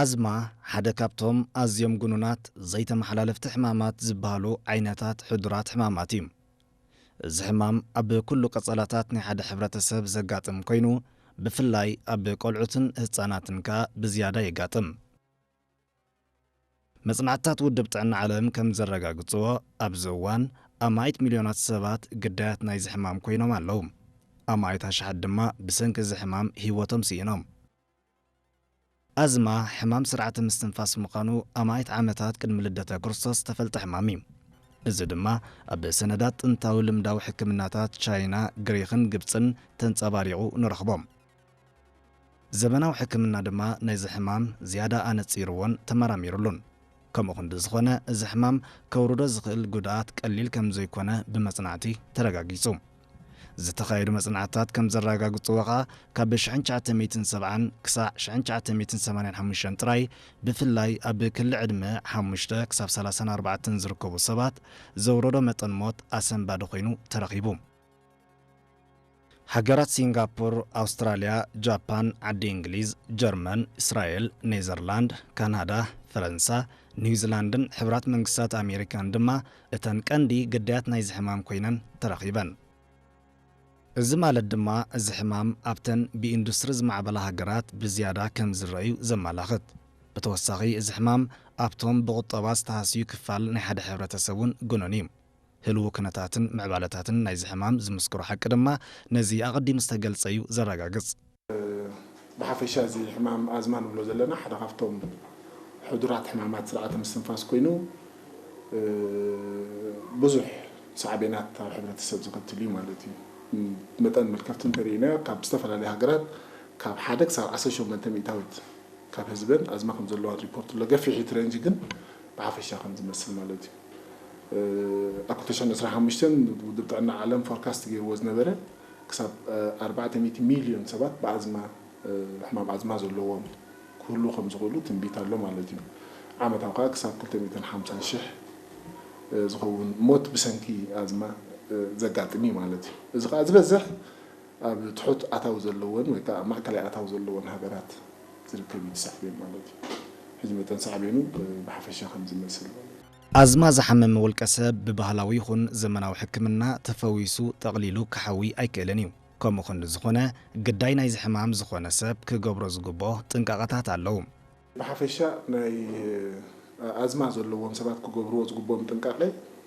ኣዝማ ሓደ ካብቶም ኣዝዮም ግኑናት ዘይተመሓላለፍቲ ሕማማት ዝበሃሉ ዓይነታት ሕዱራት ሕማማት እዩ። እዚ ሕማም ኣብ ኩሉ ቀጸላታት ናይ ሓደ ሕብረተሰብ ዘጋጥም ኮይኑ፣ ብፍላይ ኣብ ቆልዑትን ህጻናትን ከኣ ብዝያዳ የጋጥም። መጽናዕትታት ውድብ ጥዕና ዓለም ከም ዘረጋግጽዎ፣ ኣብዚ እዋን ኣማኢት ሚልዮናት ሰባት ግዳያት ናይዚ ሕማም ኮይኖም ኣለዉ። ኣማኢት ኣሽሓት ድማ ብሰንኪ እዚ ሕማም ህይወቶም ስኢኖም። ኣዝማ ሕማም ስርዓተ ምስትንፋስ ምዃኑ ኣማኢት ዓመታት ቅድሚ ልደተ ክርስቶስ ዝተፈልጠ ሕማም እዩ። እዚ ድማ ኣብ ሰነዳት ጥንታዊ ልምዳዊ ሕክምናታት ቻይና፣ ግሪኽን ግብጽን ተንጸባሪቑ ንረኽቦ። ዘበናዊ ሕክምና ድማ ነዚ ሕማም ዝያዳ ኣነጺርዎን ተመራሚሩሉን። ከምኡ ክንዲ ዝኾነ፣ እዚ ሕማም ከውርዶ ዝኽእል ጉድኣት ቀሊል ከም ዘይኮነ ብመጽናዕቲ ተረጋጊጹ። ዝተኻየዱ መጽናዕትታት ከም ዘረጋግጽዎ ከኣ፣ ካብ ሽሕን ትሽዓተ ሚእትን ሰብዓን ክሳዕ ሽሕን ትሽዓተ ሚእትን ሰማንያን ሓሙሽተን ጥራይ፣ ብፍላይ ኣብ ክሊ ዕድመ ሓሙሽተ ክሳብ ሰላሳን ኣርባዕተን ዝርከቡ ሰባት፣ ዘውረዶ መጠን ሞት ኣሰንባዲ ኮይኑ ተረኺቡ። ሃገራት ሲንጋፖር፣ ኣውስትራልያ፣ ጃፓን፣ ዓዲ እንግሊዝ፣ ጀርመን፣ እስራኤል፣ ኔዘርላንድ፣ ካናዳ፣ ፈረንሳ፣ ኒውዚላንድን ሕቡራት መንግስታት ኣሜሪካን ድማ እተን ቀንዲ ግዳያት ናይዚ ሕማም ኮይነን ተረኺበን። እዚ ማለት ድማ፣ እዚ ሕማም ኣብተን ብኢንዱስትሪ ዝማዕበላ ሃገራት ብዝያዳ ከም ዝረኣዩ ዘመላኽት። ብተወሳኺ፣ እዚ ሕማም ኣብቶም ብቑጠባ ዝተሃስዩ ክፋል ናይ ሓደ ሕብረተሰብ እውን ግኑን እዩ። ህልው ኩነታትን ምዕባለታትን ናይዚ ሕማም ዝምስክሮ ሓቂ ድማ፣ ነዚ ኣቐዲሙ ዝተገልጸ እዩ ዘረጋግጽ። ብሓፈሻ፣ እዚ ሕማም ኣዝማ ንብሎ ዘለና ሓደ ካብቶም ሕዱራት ሕማማት ስርዓተ ምስትንፋስ ኮይኑ፣ እ፣ ብዙሕ ሳዕቤናት ኣብ ሕብረተሰብ ዘኸትል እዩ ማለት እዩ። መጠን መልከፍቲ እንተርኢና፣ ካብ ዝተፈላለዩ ሃገራት ካብ ሓደ ክሳብ ዓሰርተ ሸሞንተ ሚእታዊት ካብ ህዝበን ኣዝማ ከም ዘለዋ ሪፖርት ኣሎ። ገፊሕ እቲ ሬንጅ ግን ብሓፈሻ ከም ዝመስል ማለት እዩ። እ፣ ኣብ ክልተ ሽሕን ዕስራን ሓሙሽተን ውድብ ጥዕና ዓለም ፎርካስት ገይርዎ ዝነበረ ክሳብ፣ እ፣ ኣርባዕተ ሚእቲ ሚልዮን ሰባት ብኣዝማ፣ እ፣ ሕማም ኣዝማ ዘለዎም ክህልዉ ከም ዝኽእሉ ትንቢት ኣሎ ማለት እዩ። ዓመታዊ ከኣ ክሳብ ክልተ ሚእትን ሓምሳን ሽሕ፣ እ፣ ዝኸውን ሞት ብሰንኪ ኣዝማ፣ እ፣ ዘጋጥም እዩ ማለት እዩ። እዚ ከኣ ዝበዝሕ ኣብ ትሑት ኣታዊ ዘለወን ወይ ከኣ ማእከላይ ኣታዊ ዘለወን ሃገራት ዝርከብ እዩ፣ እቲ ሳዕቤን ማለት እዩ። ሕጂ መጠን ሳዕቤኑ፣ እ፣ ብሓፈሻ ከም ዝመስል ማለት እዩ። ኣዝማ ዝሓመመ ውልቀ ሰብ ብባህላዊ ይኹን ዘመናዊ ሕክምና ተፈዊሱ ጠቕሊሉ ክሓዊ ኣይክእልን እዩ። ከምኡ ክንዲ ዝኾነ፣ ግዳይ ናይዚ ሕማም ዝኾነ ሰብ ክገብሮ ዝግብኦ ጥንቃቐታት ኣለዉ። ብሓፈሻ፣ ናይ ኣዝማ ዘለዎም ሰባት ክገብርዎ ዝግብኦም ጥንቃቐ፣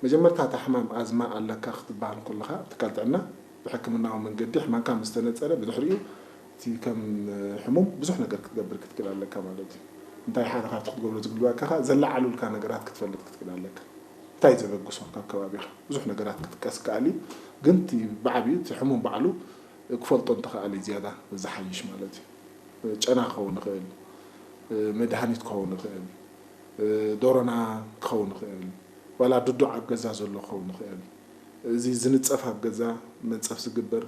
መጀመርታ፣ እታ ሕማም ኣዝማ ኣለካ ክትበሃል እንከለኻ፣ ትካል ጥዕና ብሕክምናዊ መንገዲ ሕማምካ ምስ ተነጸረ፣ ብድሕሪኡ እቲ ከም ሕሙም ብዙሕ ነገር ክትገብር ክትክእል ኣለካ ማለት እዩ። እንታይ ሓደ ካብቲ ክትገብሮ ዝግባእካ፣ ዘለዓሉልካ ነገራት ክትፈልጥ ክትክእል ኣለካ። እንታይ ዘበግሶ ካብ ከባቢኻ? ብዙሕ ነገራት ክጥቀስ ይከኣል እዩ፣ ግን እቲ ብዓብዩ እቲ ሕሙም ባዕሉ ክፈልጦ እንተኸኣለ እዩ ዝያዳ ዝሓይሽ ማለት እዩ። ጨና ክኸውን ይኽእል፣ መድሃኒት ክኸውን ይኽእል፣ ዶሮና ክኸውን ይኽእል፣ ዋላ ድዱዕ ኣብ ገዛ ዘሎ ክኸውን ይኽእል። እዚ ዝንጸፍ፣ ኣብ ገዛ መንጸፍ ዝግበር፣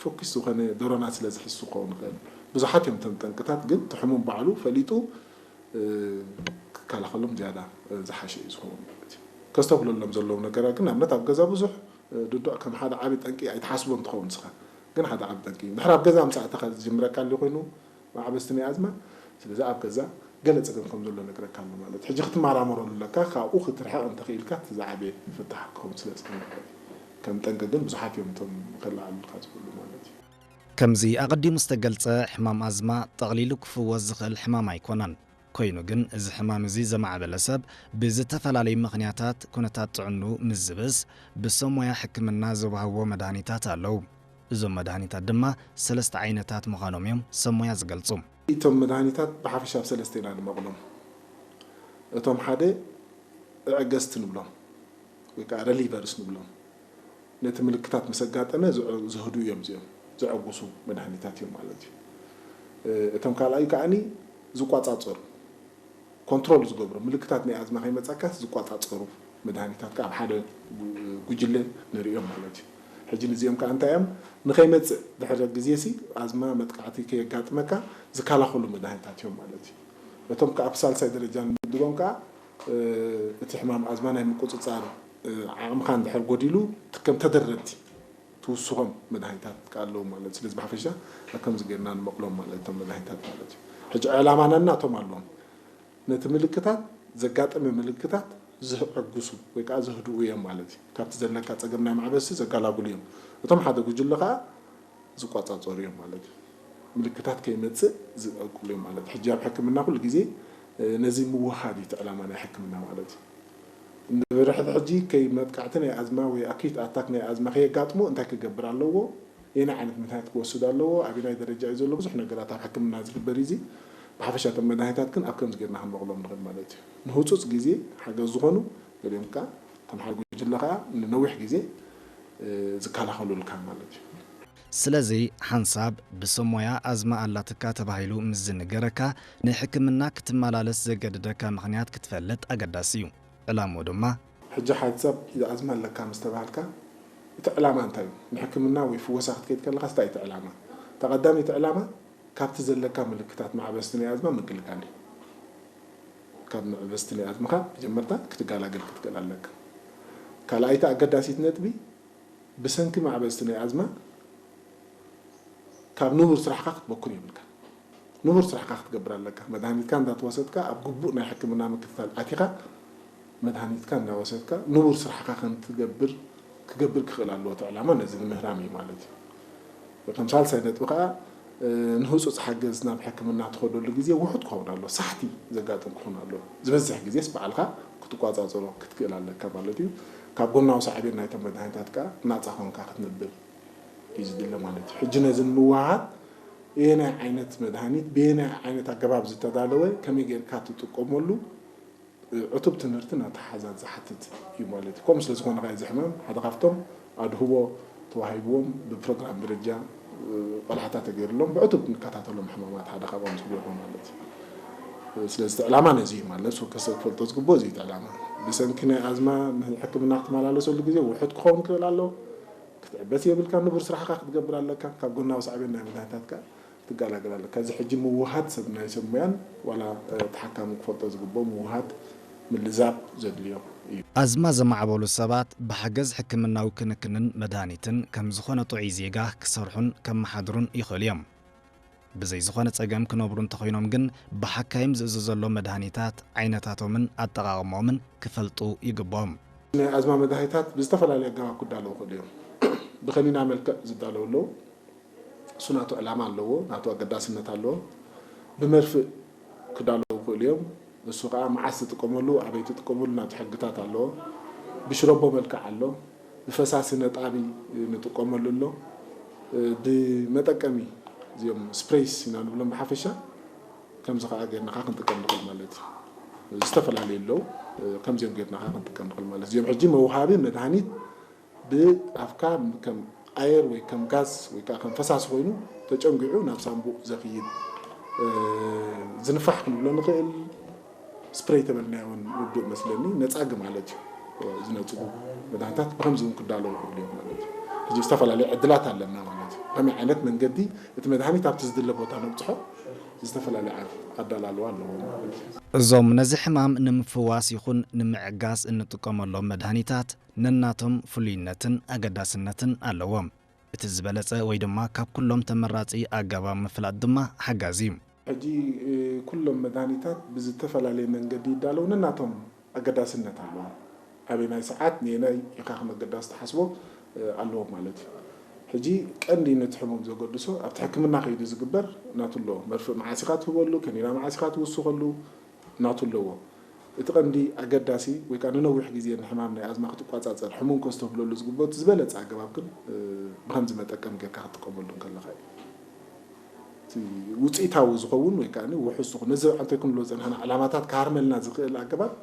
ፎኪስ ዝኾነ ዶሮና ስለ ዝሕሱ ክኸውን ይኽእል። ብዙሓት እዮም እቶም ጠንቅታት፣ ግን እቲ ሕሙም ባዕሉ ፈሊጡ፣ እ፣ ክከላኸሎም ዝያዳ፣ እ፣ ዝሓሸ እዩ ዝኸውን ማለት እዩ። ከስተብህለሎም ዘለዎም ነገራት ግን፣ ንኣብነት፣ ኣብ ገዛ ብዙሕ፣ እ፣ ድዱዕ ከም ሓደ ዓቢ ጠንቂ ኣይትሓስቦን ትኸውን ንስኻ፣ ግን ሓደ ዓቢ ጠንቂ እዩ። ድሕሪ ኣብ ገዛ ምስ ኣተኻ ዝጅምረካ ኣሎ ኮይኑ፣ መዓበስቲ ናይ ኣዝማ፣ ስለዚ ኣብ ገዛ ገለ ጸገም ከም ዘሎ ነግረካ ኣሎ ማለት እዩ። ሕጂ ክትመራመረሉ ኣለካ፣ ካብኡ ክትርሕቕ እንተኽኢልካ፣ እቲ ዝዓበየ ፍታሕ ክኸውን ስለ ዝኽእል ማለት እዩ። ከም ጠንቂ ግን ብዙሓት እዮም እቶም ከለዓዕሉልካ ዝኽእሉ ማለት እዩ። ከምዚ ኣቐዲሙ ዝተገልጸ፣ ሕማም ኣዝማ ጠቕሊሉ ክፍወስ ዝኽእል ሕማም ኣይኮነን። ኮይኑ ግን፣ እዚ ሕማም እዚ ዘማዕበለ ሰብ ብዝተፈላለዩ ምኽንያታት ኩነታት ጥዕንኡ ምስ ዝብእስ፣ ብሰብ ሞያ ሕክምና ዝወሃብዎ መድሃኒታት ኣለዉ። እዞም መድሃኒታት ድማ ሰለስተ ዓይነታት ምዃኖም እዮም ሰብ ሞያ ዝገልጹ። እቶም መድሃኒታት ብሓፈሻ ኣብ ሰለስተ ኢና ንመቕሎም። እቶም ሓደ፣ እዕገዝቲ ንብሎም፣ ወይ ከዓ ረሊቨርስ ንብሎም። ነቲ ምልክታት ምስ ኣጋጠመ ዝዕ-፣ ዝህድኡ እዮም እዚኦም፣ ዘዕግሱ መድሃኒታት እዮም ማለት እዩ። እ፣ እቶም ካልኣይ ከዓኒ ዝቋጻጸሩ፣ ኮንትሮል ዝገብሩ፣ ምልክታት ናይ ኣዝማ ከይመጻካስ ዝቋጻጸሩ መድሃኒታት ከኣ ኣብ ሓደ ጉ-፣ ጉጅለ ንርእዮም ማለት እዩ። ሕጂ ንዚኦም ከኣ እንታይ እዮም? ንኸይመጽእ ድሕሪ ግዜሲ ኣዝማ መጥቃዕቲ ከየጋጥመካ ዝከላኸሉ መድሃኒታት እዮም ማለት እዩ። እቶም ከኣ ኣብ ሳልሳይ ደረጃ ንምድቦም ከኣ፣ እ፣ እቲ ሕማም ኣዝማ ናይ ምቁጽጻር፣ እ፣ ዓቕምኻ እንድሕር ጎዲሉ፣ እቲ ከም ተደረብቲ ትውስኾም መድሃኒታት ከኣ ኣለዉ ማለት እዩ። ስለዚ ብሓፈሻ ኣብ ከምዚ ጌርና ንመቕሎም ማለት እቶም መድሃኒታት ማለት እዩ። ሕጂ ዕላማና ናቶም ኣለዎም። ነቲ ምልክታት፣ ዘጋጠመ ምልክታት ዝዕግሱ ወይ ከዓ ዘህድኡ እዮም ማለት እዩ። ካብቲ ዘለካ ፀገም ናይ ማዕበስቲ ዘጋላግሉ እዮም። እቶም ሓደ ጉጅለ ከዓ ዝቋፃፀሩ እዮም ማለት እዩ። ምልክታት ከይመፅእ ዝዕቅሉ እዮም ማለት እዩ። ሕጂ ኣብ ሕክምና ኩሉ ግዜ ነዚ ምውሃድ እዩ እቲ ዕላማ ናይ ሕክምና ማለት እዩ። ንብርሕቲ ሕጂ ከይ መጥቃዕቲ ናይ ኣዝማ ወይ ኣኪት ኣታክ ናይ ኣዝማ ከየጋጥሞ እንታይ ክገብር ኣለዎ? የናይ ዓይነት መድሃኒት ክወስድ ኣለዎ? ኣበናይ ደረጃ እዩ ዘሎ? ብዙሕ ነገራት ኣብ ሕክምና ዝግበር እዩ። ብሓፈሻ እቶም መድሃኒታት ግን ኣብ ከምዚ ጌርና ክንበቕሎም ንኽእል ማለት እዩ። ንህፁፅ ግዜ ሓገዝ ዝኾኑ ገሊኦም ከዓ እቶም ሓደ ጉጅለ ከዓ ንነዊሕ ግዜ ዝከላኸሉልካ ማለት እዩ። ስለዚ ሓንሳብ ብሰብ ሞያ ኣዝማ ኣላትካ ተባሂሉ ምስ ዝንገረካ ናይ ሕክምና ክትመላለስ ዘገድደካ ምኽንያት ክትፈልጥ ኣገዳሲ እዩ። ዕላምኡ ድማ ሕጂ ሓደ ሰብ ኣዝማ ኣለካ ምስ ተባሃልካ እቲ ዕላማ እንታይ እዩ? ንሕክምና ወይ ፍወሳ ክትከይድ ከለኻስ እንታይ እዩ እቲ ዕላማ? እታ ቀዳመይቲ ዕላማ ካብቲ ዘለካ ምልክታት ማዕበስቲ ናይ ኣዝማ ምግልጋል እዩ። ካብ መዕበስቲ ናይ ኣዝምኻ መጀመርታ ክትገላገል ክትክእል ኣለካ። ካልኣይቲ ኣገዳሲት ነጥቢ ብሰንኪ ማዕበስቲ ናይ ኣዝማ ካብ ንቡር ስራሕካ ክትበኩን የብልካ። ንቡር ስራሕካ ክትገብር ኣለካ። መድሃኒትካ እንዳተወሰድካ ኣብ ግቡእ ናይ ሕክምና ምክትታል ኣቲኻ መድሃኒትካ እንዳወሰድካ ንቡር ስራሕካ ከም ትገብር ክገብር ክኽእል ኣለዎ። እቲ ዕላማ ነዚ ንምህራም እዩ ማለት እዩ። ከም ሳልሳይ ነጥቢ ከዓ ንህፁፅ ሓገዝ ናብ ሕክምና ትኸደሉ ግዜ ውሑድ ክኸውን ኣለዎ። ሳሕቲ ዘጋጥም ክኸውን ኣለዎ። ዝበዝሕ ግዜስ ባዕልካ ክትቋፃፀሮ ክትክእል ኣለካ ማለት እዩ። ካብ ጎናዊ ሳዕቤን ናይቶም መድሃኒታት ከዓ ናፃ ኮንካ ክትነብር እዩ ዝድለ ማለት እዩ። ሕጂ ነዚ ንምውሃድ የናይ ዓይነት መድሃኒት ብየናይ ዓይነት ኣገባብ ዝተዳለወ ከመይ ጌርካ ትጥቀመሉ ዕቱብ ትምህርትን ኣተሓሕዛን ዝሓትት እዩ ማለት እዩ። ከምኡ ስለ ዝኾነ ከዓ እዚ ሕማም ሓደ ካብቶም ኣድህቦ ተዋሂብዎም ብፕሮግራም ደረጃ ቆላሕታ ተገይሩሎም ብዕቱብ ንከታተሎም ሕማማት ሓደ ካብኦም ዝገብሩ ማለት እዩ። ስለዚ እቲ ዕላማ ነዚ እዩ ማለት ነብሲ ወከፍ ሰብ ክፈልጦ ዝግብኦ እዚ እዩ እቲ ዕላማ። ብሰንኪ ናይ ኣዝማ ንሕክምና ክትመላለሰሉ ግዜ ውሑድ ክኸውን ክኽእል ኣሎ። ክትዕበስ የብልካ። ንቡር ስራሕካ ክትገብር ኣለካ። ካብ ጎናዊ ሳዕቤን ናይ መድሃኒታት ከዓ ትገላገል ኣለካ። እዚ ሕጂ ምውሃድ ሰብ ናይ ሰብ ሙያን ዋላ ተሓካሚ ክፈልጦ ዝግብኦ ምውሃድ ምልዛብ ዘድልዮ እዩ። ኣዝማ ዘማዕበሉ ሰባት ብሓገዝ ሕክምናዊ ክንክንን መድሃኒትን ከም ዝኾነ ጥዑይ ዜጋ ክሰርሑን ከመሓድሩን ይኽእሉ እዮም። ብዘይ ዝኾነ ጸገም ክነብሩ እንተኾይኖም ግን ብሓካይም ዝእዘዘሎም መድሃኒታት ዓይነታቶምን ኣጠቓቕምኦምን ክፈልጡ ይግብኦም። ናይ ኣዝማ መድሃኒታት ብዝተፈላለየ ኣገባብ ክዳለዉ ይኽእሉ እዮም። ብኸኒና መልክዕ ዝዳለዉ ኣለዉ። እሱ ናቱ ዕላማ ኣለዎ፣ ናቱ ኣገዳስነት ኣለዎ። ብመርፍእ ክዳለዉ ይኽእሉ እዮም። እሱ ከዓ መዓስ ትጥቀመሉ፣ ኣበይ ትጥቀመሉ ናቱ ሕግታት ኣለዎ። ብሽረቦ መልክዕ ኣሎ፣ ብፈሳሲ ነጣቢ ንጥቀመሉ ኣሎ፣ ብመጠቀሚ እዚኦም ስፕሬይስ ኢና ንብሎም ብሓፈሻ ከምዚ ከዓ ጌርና ከዓ ክንጥቀም ንኽእል ማለት እዩ። ዝተፈላለዩ ኣለዉ፣ ከምዚኦም ጌርና ከዓ ክንጥቀም ንኽእል ማለት እዩ። እዚኦም ሕጂ መውሃቢ መድሃኒት ብኣፍካ ከም ኣየር ወይ ከም ጋዝ ወይ ከዓ ከም ፈሳሲ ኮይኑ ተጨንጊዑ ናብ ሳንቡእ ዘኽይድ ዝንፋሕ ክንብሎ ንኽእል ስፕሬይ ተበልናዮ እውን ውዱእ መስለኒ ነፃጊ ማለት እዩ። ዝነፅጉ መድሃኒታት ብከምዚ እውን ክዳለዉ ይኽእሉ እዮም ማለት እዩ። ሕጂ ዝተፈላለየ ዕድላት ኣለና ማለት እዩ። ከመይ ዓይነት መንገዲ እቲ መድሃኒት ኣብቲ ዝድለ ቦታ ነብፅሖ ዝተፈላለየ ኣዳላልዋ ኣለዎ ማለት እዩ። እዞም ነዚ ሕማም ንምፍዋስ ይኹን ንምዕጋስ እንጥቀመሎም መድሃኒታት ነናቶም ፍሉይነትን ኣገዳስነትን ኣለዎም። እቲ ዝበለጸ ወይ ድማ ካብ ኩሎም ተመራጺ ኣገባብ ምፍላጥ ድማ ሓጋዚ እዩ። ሕጂ ኩሎም መድሃኒታት ብዝተፈላለየ መንገዲ ይዳለዉ ነናቶም ኣገዳስነት ኣለዎም። ኣበየናይ ሰዓት ንየናይ ኢኻ ከም ኣገዳሲ ትሓስቦ ኣለዎም ማለት እዩ። ሕጂ ቀንዲ ነቲ ሕሙም ዘገድሶ ኣብቲ ሕክምና ከይዱ ዝግበር ናቱ ኣለዎ። መርፍእ መዓስ ኢኻ ትህበሉ፣ ከኒና መዓስ ኢኻ ትውስኸሉ ናቱ ኣለዎ። እቲ ቀንዲ ኣገዳሲ ወይ ከዓ ንነዊሕ ግዜ ንሕማም ናይ ኣዝማ ክትቋፃፀር ሕሙም ከስተብህለሉ ዝግበኦ እቲ ዝበለፀ ኣገባብ ግን ብከምዚ መጠቀም ጌርካ ክትጥቀመሉ እንከለካ እዩ። እቲ ውፅኢታዊ ዝኸውን ወይ ከዓ ውሑስ ዝኾን ነዚ ኣንታይ ክንብሎ ዝፀናሕና ዕላማታት ክሃርመልና ዝኽእል ኣገባብ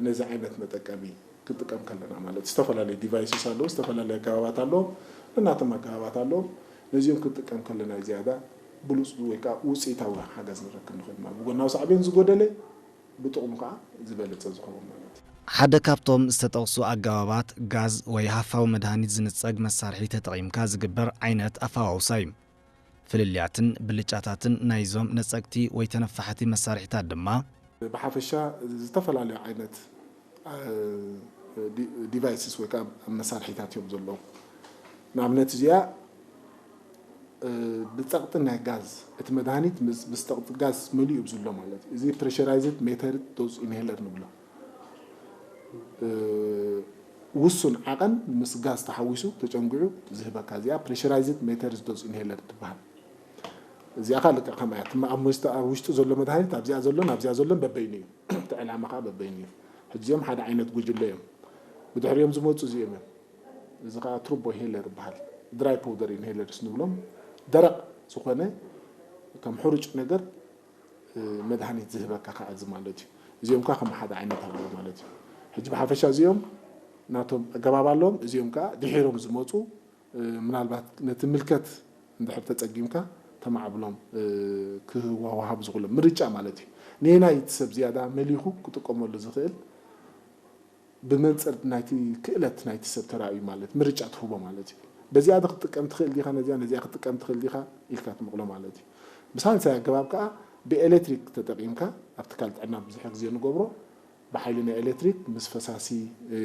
ነዚ ዓይነት መጠቀሚ ክንጥቀም ከለና ማለት ዝተፈላለዩ ዲቫይስስ ኣለዉ፣ ዝተፈላለዩ ኣገባባት ኣለዎም፣ ነናቶም ኣገባባት ኣለዎም። ነዚኦም ክንጥቀም ከለና እዩ ዝያዳ ብሉፅ ወይ ከዓ ውፅኢታዊ ሓገዝ ንረክብ ንኽእል ማለት ብጎናዊ ሳዕቤን ዝጎደለ ብጥቕሙ ከዓ ዝበለፀ ዝኸውን ማለት እዩ። ሓደ ካብቶም ዝተጠቕሱ ኣገባባት ጋዝ ወይ ሃፋዊ መድሃኒት ዝንጸግ መሳርሒ ተጠቒምካ ዝግበር ዓይነት ኣፈዋውሳ እዩ። ፍልልያትን ብልጫታትን ናይዞም ነጸግቲ ወይ ተነፋሕቲ መሳርሒታት ድማ። ብሓፈሻ ዝተፈላለዩ ዓይነት ዲቫይስስ ወይ ከዓ መሳርሒታት እዮም ዘለዉ። ንኣብነት እዚኣ ብጸቕጢ ናይ ጋዝ፣ እቲ መድሃኒት ምስ ብጸቕጢ ጋዝ መሊኡ እዩ ዘሎ ማለት እዩ። እዚ pressurized metered dose inhaler ንብሎ። ውሱን ዓቐን ምስ ጋዝ ተሓዊሱ ተጨንጊዑ ዝህበካ፣ እዚኣ pressurized metered dose inhaler ትበሃል። እዚኣ ከኣ ልክዕ ከምኣ እያ። እቲ ኣብ ውሽጢ፣ ኣብ ውሽጡ ዘሎ መድሃኒት ኣብዚኣ ዘሎን ኣብዚኣ ዘሎን በበይኑ እዩ። እቲ ዕላማ ከኣ በበይኑ እዩ። ሕጂ እዚኦም ሓደ ዓይነት ጉጅለ እዮም። ብድሕሪኦም ዝመፁ እዚኦም እዮም። እዚ ከኣ turbo inhaler ይበሃል። Dry powder inhalers ንብሎም፣ ደረቕ ዝኾነ ከም ሕሩጭ ነገር መድሃኒት ዝህበካ ከኣ እዚ ማለት እዩ። እዚኦም ከኣ ከም ሓደ ዓይነት ኣለዎ ማለት እዩ። ሕጂ ብሓፈሻ እዚኦም ናቶም ኣገባብ ኣለዎም። እዚኦም ከኣ ድሒሮም ዝመፁ፣ ምናልባት ነቲ ምልከት እንድሕር ተጸጊምካ ተማዕብሎም ክወሃብ ዝኽእሎም ምርጫ ማለት እዩ። ነየናይ እቲ ሰብ ዝያዳ መሊኹ ክጥቀመሉ ዝኽእል ብመንጽር ናይቲ ክእለት ናይቲ ሰብ ተራእዩ ማለት ምርጫ ትህቦ ማለት እዩ። በዚኣ ዶ ክትጥቀም ትኽእል ዲኻ፣ ነዚኣ፣ ነዚኣ ክትጥቀም ትኽእል ዲኻ ኢልካ ትመቕሎ ማለት እዩ። ብሳልሳይ ኣገባብ ከኣ ብኤሌክትሪክ ተጠቒምካ፣ ኣብ ትካል ጥዕና ብዙሕ ግዜ ንገብሮ፣ ብሓይሊ ናይ ኤሌክትሪክ ምስ ፈሳሲ፣ እ፣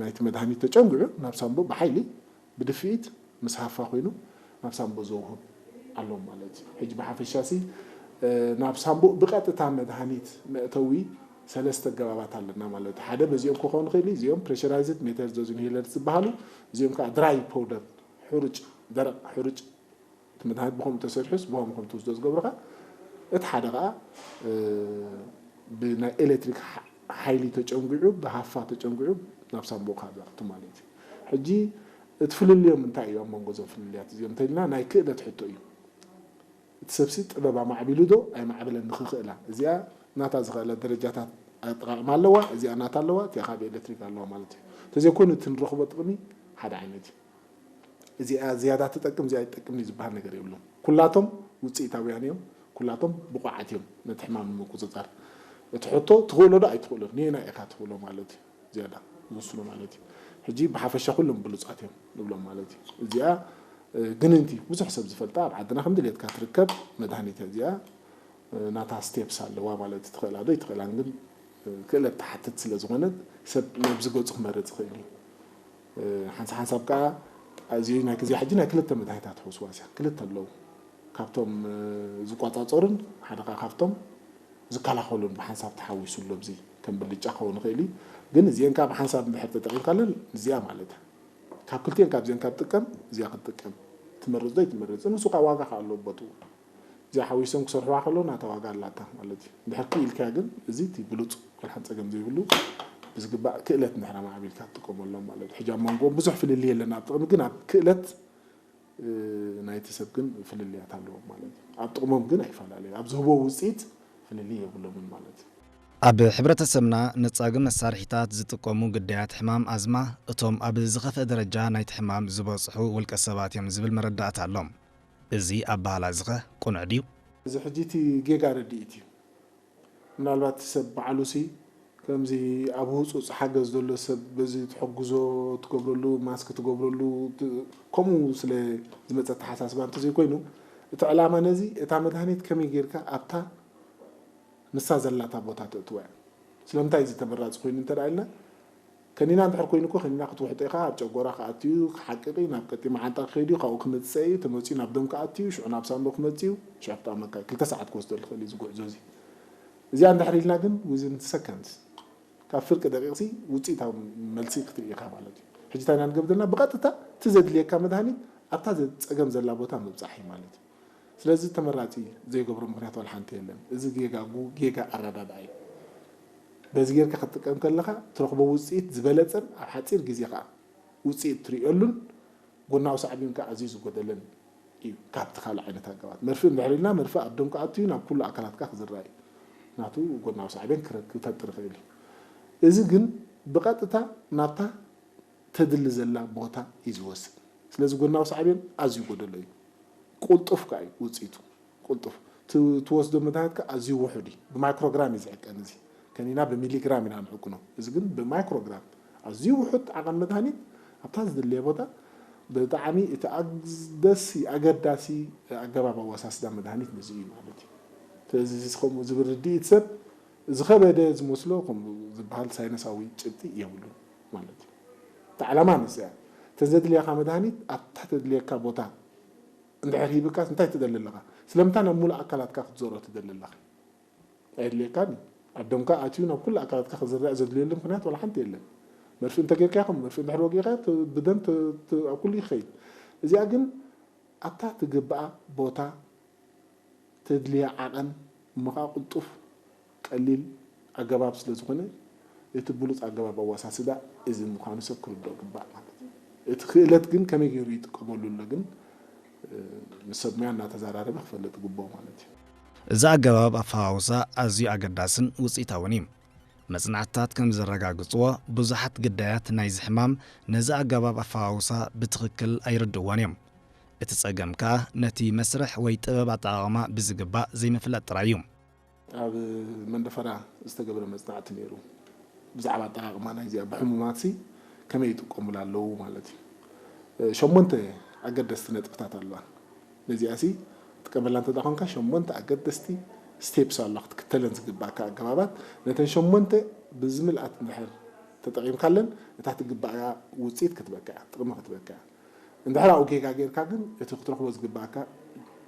ናይቲ መድሃኒት ተጨንጊዑ ናብ ሳንቡእ ብሓይሊ ብድፍኢት ምስ ሃፋ ኮይኑ ናብ ሳንቡእ ዘውህብ ኣሎ ማለት እዩ። ሕጂ ብሓፈሻሲ፣ እ፣ ናብ ሳንቡእ ብቐጥታ መድሃኒት መእተዊ ሰለስተ ኣገባባት ኣለና ማለት እዩ። ሓደ በዚኦም ክኸውን ይኽእል እዩ። እዚኦም pressurized metered dose inhalers ዝበሃሉ፣ እዚኦም ከዓ dry powder፣ ሕሩጭ፣ ደረቕ ሕሩጭ፣ እቲ መድሃኒት ብኸምኡ ተሰሪሑስ ብኸምኡ ከም ትወስዶ ዝገብረኻ። እቲ ሓደ ከዓ፣ እ፣ ብናይ ኤሌክትሪክ ሓ-፣ ሓይሊ ተጨንጊዑ፣ ብሃፋ ተጨንጊዑ ናብ ሳንቡእካ ዝኣቱ ማለት እዩ። ሕጂ እቲ ፍልልዮም እንታይ እዩ? ኣብ መንጎ እዞም ፍልልያት እዚኦም እንተኢልና ናይ ክእለት ሕቶ እዩ። እቲ ሰብሲ ጥበብ ኣማዕቢሉ ዶ ኣይማዕበለን ንኽኽእላ፣ እዚኣ ናታ ዝኽእላ ደረጃታት ኣጠቓቕማ ኣለዋ፣ እዚኣ ናታ ኣለዋ፣ እቲኣ ካብ ኤሌክትሪክ ኣለዋ ማለት እዩ። እንተዘይኮይኑ እቲ ንረኽቦ ጥቕሚ ሓደ ዓይነት እዩ። እዚኣ ዝያዳ ትጠቅም፣ እዚኣ ኣይትጠቅምን እዩ ዝበሃል ነገር የብሉን። ኩላቶም ውፅኢታውያን እዮም፣ ኩላቶም ብቑዓት እዮም ነቲ ሕማም ንምቁፅፃር። እቲ ሕቶ ትኽእሎ ዶ ኣይትኽእሎን፣ ነየናይ ኢኻ ትኽእሎ ማለት እዩ። ዝያዳ ዝውስኖ ማለት እዩ። ሕጂ ብሓፈሻ ኩሎም ብሉፃት እዮም ንብሎም ማለት እዩ። እዚኣ፣ እ፣ ግንንቲ ብዙሕ ሰብ ዝፈልጣ ኣብ ዓድና ከም ድሌትካ ትርከብ መድሃኒት እያ። እዚኣ፣ እ፣ ናታ ስቴፕስ ኣለዋ ማለት እዩ። ትኽእላ ዶ ኣይትኽእላን ግን፣ እ፣ ክእለት ትሓትት ስለ ዝኾነት ሰብ ነብዚ ገፁ ክመርፅ ይኽእል እዩ። እ፣ ሓንሳብ ሓንሳብ ከዓ እዚ ናይ ግዜ ሕጂ ናይ ክልተ መድሃኒታት ሕውስዋስ እያ። ክልተ ኣለዉ። ካብቶም፣ እ፣ ዝቆጻጸሩን ሓደ ከዓ ካብቶም ዝከላኸሉን ብሓንሳብ ተሓዊሱ ኣሎ። ኣብዚ ከም ብልጫ ክኸውን ይኽእል እዩ። ግን እዚአን ከዓ ብሓንሳብ እንድሕር ተጠቒምካለን እዚኣ ማለት እያ። ካብ ክልቲአን ካብዚአን ካብ ጥቀም እዚኣ ክትጥቀም ትመርጽ ዶ ኣይትመርጽ? ንሱ ከዓ ዋጋ ከዓ ኣለዎ ቦትኡ። እዚኣ ሓዊሶም ክሰርሕዋ ከለዉ ናታ ዋጋ ኣላታ ማለት እዩ። እንድሕር ክኢልካ ግን እዚ እቲ ብሉጽ ወልሓን ጸገም ዘይብሉ ብዝግባእ ክእለት እንድሕር ኣማዕቢልካ ትጥቀመሎም ማለት እዩ። ሕጂ ኣብ መንጎኦም ብዙሕ ፍልልይ የለን ኣብ ጥቕሚ፣ ግን ኣብ ክእለት እ፣ ናይቲ ሰብ ግን ፍልልያት ኣለዎም ማለት እዩ። ኣብ ጥቕሞም ግን ኣይፈላለዩ። ኣብ ዝህብዎ ውፅኢት ፍልልይ የብሎምን ማለት እዩ። ኣብ ሕብረተሰብና ነጻጊ መሳርሒታት ዝጥቀሙ ግዳያት ሕማም ኣዝማ እቶም ኣብ ዝኸፍአ ደረጃ ናይቲ ሕማም ዝበጽሑ ውልቀ ሰባት እዮም ዝብል መረዳእታ ኣሎ። እዚ ኣበሃህላ እዚ ኸ ቅኑዕ ድዩ? እዚ ሕጂ እቲ ጌጋ ርድኢት እዩ። ምናልባት ሰብ ባዕሉሲ ከምዚ ኣብ ህጹጽ ሓገዝ ዘሎ ሰብ በዚ ትሕግዞ፣ ትገብረሉ፣ ማስክ ትገብረሉ፣ ት-፣ ከምኡ ስለ ዝመጸ ኣተሓሳስባ እንተዘይኮይኑ፣ እቲ ዕላማ ነዚ፣ እታ መድሃኒት ከመይ ጌርካ ኣብታ ንሳ ዘላታ ቦታ ተእትዋ እያ። ስለምንታይ እዚ ተመራጺ ኮይኑ እንተ ደኣ ኢልና፣ ከኒና እንድሕር ኮይኑ እኮ፣ ከኒና ክትውሕጦ ኢኻ፣ ኣብ ጨጎራ ክኣቱ እዩ፣ ክሓቅቕ እዩ፣ ናብ ቀጢ መዓንጣ ክኸይድ እዩ፣ ካብኡ ክመጽእ እዩ፣ ተመጺኡ ናብ ደም ክኣቱ እዩ፣ ሽዑ ናብ ሳንቡእ ክመጽእ እዩ፣ ሽዑ ክጠቕመካ እዩ። ክልተ ሰዓት ክወስደሉ ይኽእል እዩ እዚ ጉዕዞ እዚ። እዚኣ እንድሕር ኢልና ግን፣ within seconds፣ ካብ ፍርቂ ደቂቕሲ ውጽኢታዊ መልሲ ክትርኢ ኢኻ ማለት እዩ። ሕጂ እንታይ ኢና ንገብር ዘለና? ብቐጥታ እቲ ዘድልየካ መድሃኒት ኣብታ ዘ-፣ ጸገም ዘላ ቦታ ምብጻሕ እዩ ማለት እዩ። ስለዚ ተመራጺ ዘይገብሮ ምኽንያት ዋላ ሓንቲ የለን። እዚ ጌጋ ጉ-፣ ጌጋ ኣረዳድኣ እዩ። በዚ ጌርካ ክትጥቀም ከለኻ ትረኽቦ ውጽኢት ዝበለጸን ኣብ ሓጺር ግዜ ከኣ ውጽኢት ትርእየሉን ጎናዊ ሳዕቤን ከኣ ኣዝዩ ዝጎደለን እዩ ካብቲ ካልእ ዓይነት ኣገባባት። መርፍእ እንድሕር ኢልና መርፍእ ኣብ ደም ክኣቱ እዩ፣ ናብ ኩሉ ኣካላትካ ክዝራእ እዩ። ናቱ ጎናዊ ሳዕቤን ክረ-፣ ክፈጥር ይኽእል እዩ። እዚ ግን ብቐጥታ ናብታ ተድሊ ዘላ ቦታ እዩ ዝወስድ። ስለዚ ጎናዊ ሳዕቤን ኣዝዩ ጎደሎ እዩ። ቁልጡፍ ከኣ እዩ ውጽኢቱ። ቁልጡፍ። ት-፣ ትወስዶ መድሃኒት ከኣ ኣዝዩ ውሑድ እዩ። ብማይክሮግራም እዩ ዝዕቀን እዚ። ከኒና ብሚሊግራም ኢና ንዕቅኖ። እዚ ግን ብማይክሮግራም ኣዝዩ ውሑድ ዓቐን መድሃኒት ኣብታ ዝድለየ ቦታ ብጣዕሚ እቲ ኣግደሲ-፣ ኣገዳሲ ኣገባብ ኣወሳስዳ መድሃኒት ነዚ እዩ ማለት እዩ። ስለዚ እዚ ከምኡ ዝብል ርድኢት ሰብ ዝኸበደ ዝመስሎ ከምኡ ዝበሃል ሳይነሳዊ ጭብጢ የብሉን ማለት እዩ። እቲ ዓላማ ንሱ እያ። እተን ዘድልያኻ መድሃኒት ኣብታ ተድልየካ ቦታ እንድሕር ሂብካስ እንታይ ትደሊ ኣለኻ? ስለምንታይ ናብ ሙሉእ ኣካላትካ ክትዞሮ ትደሊ ኣለኻ? ኣየድልየካን እዩ። ኣብ ደምካ ኣትዩ ናብ ኩሉ ኣካላትካ ክዝራእ ዘድልየሉ ምኽንያት ዋላ ሓንቲ የለን። መርፍእ እንተጌርካ ይኹን መርፍእ እንድሕር ወጊእካ ት-፣ ብደም ት-፣ ት-፣ ኣብ ኩሉ ይኸይድ። እዚኣ ግን ኣብታ ትግብኣ ቦታ ተድልያ ዓቐን እሞ ከዓ ቅልጡፍ ቀሊል ኣገባብ ስለ ዝኾነ እቲ ብሉፅ ኣገባብ ኣወሳስዳ እዚ ምዃኑ ሰብ ክርድኦ ግባእ ማለት እዩ። እቲ ክእለት ግን ከመይ ገይሩ ይጥቀመሉ ኣሎ ግን ምስ ሰብ ሙያ እናተዘራረበ ክፈልጥ ግብኦ ማለት እዩ። እዚ ኣገባብ ኣፈዋውሳ ኣዝዩ ኣገዳስን ውፅኢታውን እዩ። መጽናዕትታት ከም ዘረጋግጽዎ ብዙሓት ግዳያት ናይዚ ሕማም ነዚ ኣገባብ ኣፈዋውሳ ብትኽክል ኣይርድእዎን እዮም። እቲ ጸገም ከኣ ነቲ መስርሕ ወይ ጥበብ ኣጠቓቕማ ብዝግባእ ዘይምፍላጥ ጥራይ እዩ። ኣብ መንደፈራ ዝተገብረ መጽናዕቲ ነይሩ። ብዛዕባ ኣጠቓቕማ ናይዚኣ ብሕሙማትሲ ከመይ ይጥቀሙላ ኣለዉ ማለት እዩ። ሸሞንተ ኣገደስቲ ነጥብታት ኣለዋ። ነዚኣሲ ትጥቀመላ እንተ ደኣ ኾንካ ሸሞንተ ኣገደስቲ ስቴፕስ ኣለዋ ክትክተለን ዝግባእካ ኣገባባት። ነተን ሸሞንተ ብዝምልኣት እንድሕር ተጠቒምካለን እታ ትግባኣ ውጽኢት ክትበካ እያ፣ ጥቕሚ ክትበካ እያ። እንድሕር ኣብኡ ጌጋ ጌርካ ግን እቲ ክትረኽቦ ዝግባእካ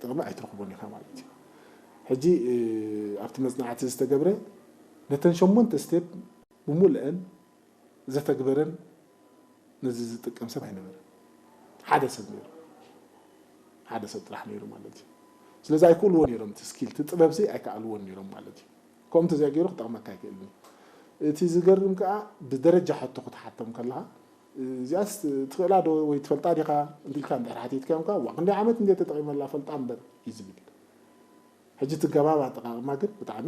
ጥቕሚ ኣይትረኽቦን ኢኻ ማለት እዩ። ሕጂ ኣብቲ መጽናዕቲ ዝተገብረ ነተን ሸሞንተ ስቴፕ ብምሉአን ዘተግበረን ነዚ ዝጥቀም ሰብ ኣይነበረን። ሓደ ሰብ ነይሩ፣ ሓደ ሰብ ጥራሕ ነይሩ ማለት እዩ። ስለዚ ኣይክእልዎ ነይሮም፣ እቲ ስኪል እቲ ጥበብሲ ኣይከኣልዎን ነይሮም ማለት እዩ። ከምኡ እንተዘይገይሩ ክጠቕመካ ኣይክእልን እዩ። እቲ ዝገርም ከኣ ብደረጃ ሕቶ ክትሓቶም ከለኻ እዚኣስ ትኽእላ ዶ ወይ ትፈልጣ ዲኻ እንዲልካ እንድሕር ሓቲትካዮም ከኣ ዋ ክንደይ ዓመት እንደ ተጠቒመላ ፈልጣ እምበር እዩ ዝብል። ሕጂ እቲ ገባብ ኣጠቓቕማ ግን ብጣዕሚ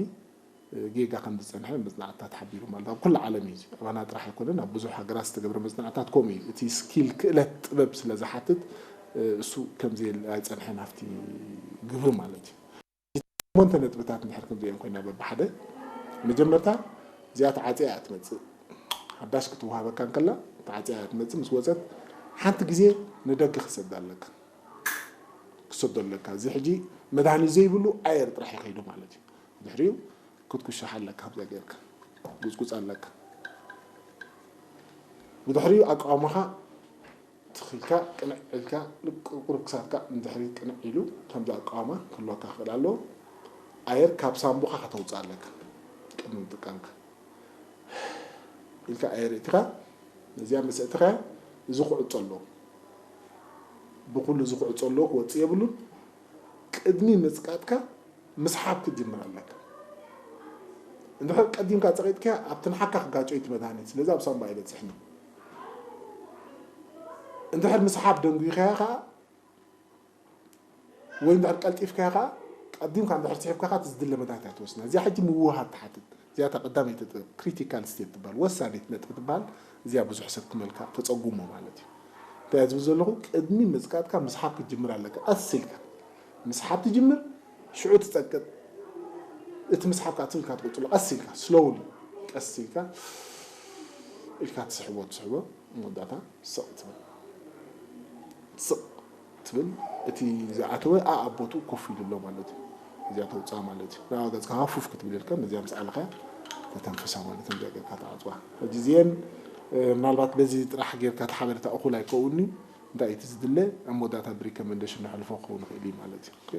ጌጋ ከም ዝጸንሐ መጽናዕትታት ሓቢሩ ማለት ኣብ ኩሉ ዓለም እዩ። ኣባና ጥራሕ ኣይኮነን፣ ኣብ ብዙሕ ሃገራት ዝተገብረ መጽናዕትታት ከምኡ እዩ። እቲ ስኪል ክእለት ጥበብ ስለ ዝሓትት እሱ ከም ዘየለ ኣይጸንሐን ኣብቲ ግብሪ ማለት እዩ። ሸሞንተ ነጥብታት እንድሕር ከምዚኦም ኮይና በብሓደ መጀመርታ እዚኣ ተዓጽያ እያ ትመጽእ። ሓዳሽ ክትወሃበካ እንከላ ተዓጽያ እያ ትመጽእ። ምስ ወጸት ሓንቲ ግዜ ንደገ ክሰዳ ኣለካ። ክሰዶ ኣለካ። እዚ ሕጂ መድሃኒት ዘይብሉ ኣየር ጥራሕ ይኸይዱ ማለት እዩ። ድሕሪኡ ክትኩሽሕ ኣለካ፣ ከምዚኣ ጌርካ ጉጽጉጽ ኣለካ። ብድሕሪኡ ኣቃውማኻ ትኺልካ ቅንዕ ኢልካ ቁሩብ ክሳድካ ንድሕሪት ቅንዕ ኢሉ ከምዚ ኣቃውማ ክህልወካ ክኽእል ኣለዎ። ኣየር ካብ ሳንቡኻ ከተውፅእ ኣለካ ቅድሚ ምጥቃምካ። ኢልካ ኣየር እቲኻ ነዚኣ ምስ እትኻ እዚ ክዕጾ ኣለዎ። ብኩሉ እዚ ክዕጾ ኣለዎ ክወጽእ የብሉን። ቅድሚ ምጽቃጥካ ምስሓብ ክትጅምር ኣለካ። እንድሕር ቀዲምካ ጸቒጥካያ ኣብቲ ንሓካ ክጋጮ እዩ እቲ መድሃኒት። ስለዚ ኣብ ሳንባ ኣይበጽሕን እዩ። እንድሕር ምስሓብ ደንጉይካያ ከኣ ወይ እንድሕር ቀልጢፍካያ ከኣ ቀዲምካ እንድሕር ስሒብካ ከኣ እቲ ዝድለ መድሃኒት ኣይትወስድን። እዚኣ ሕጂ ምውህሃድ ትሓትት። እዚኣ እታ ቀዳመይቲ ጥበብ፣ ክሪቲካል ስቴፕ ትበሃል፣ ወሳኒት ነጥቢ ትበሃል። እዚኣ ብዙሕ ሰብ ትመልካ፣ ተጸጉሞ ማለት እዩ። እንታይ እየ ዝብል ዘለኹ? ቅድሚ ምጽቃጥካ ምስሓብ ክትጅምር ኣለካ። ቀስ ኢልካ ምስሓብ ትጅምር፣ ሽዑ ትጸቅጥ። እቲ ምስሓብ ከኣ ትብል ኢልካ ትቕጽሎ፣ ቀስ ኢልካ፣ ስሎውሊ፣ ቀስ ኢልካ ኢልካ ትስሕቦ፣ ትስሕቦ፣ መወዳእታ ስቕ ትብል። ስቕ ትብል፣ እቲ ዝኣተወ ኣኣብ ቦትኡ ኮፍ ኢሉ ኣሎ ማለት እዩ። እዚኣ ተውፅኣ ማለት እዩ። ናብ ገፅካ ሃፉፍ ክትብል ኢልካ ነዚኣ ምስ ዓለኻ ተተንፍሳ ማለት እዩ። እዚኣ ጌርካ ትዓፅዋ። ሕጂ እዚአን፣ እ፣ ምናልባት በዚ ጥራሕ ጌርካ እቲ ሓበሬታ እኹል ኣይከውን እዩ። እንታይ እቲ ዝድለ ኣብ መወዳእታ ብሪከመንዴሽን ንሕልፎ ክኸውን ይኽእል እዩ ማለት እዩ። ኦኬ?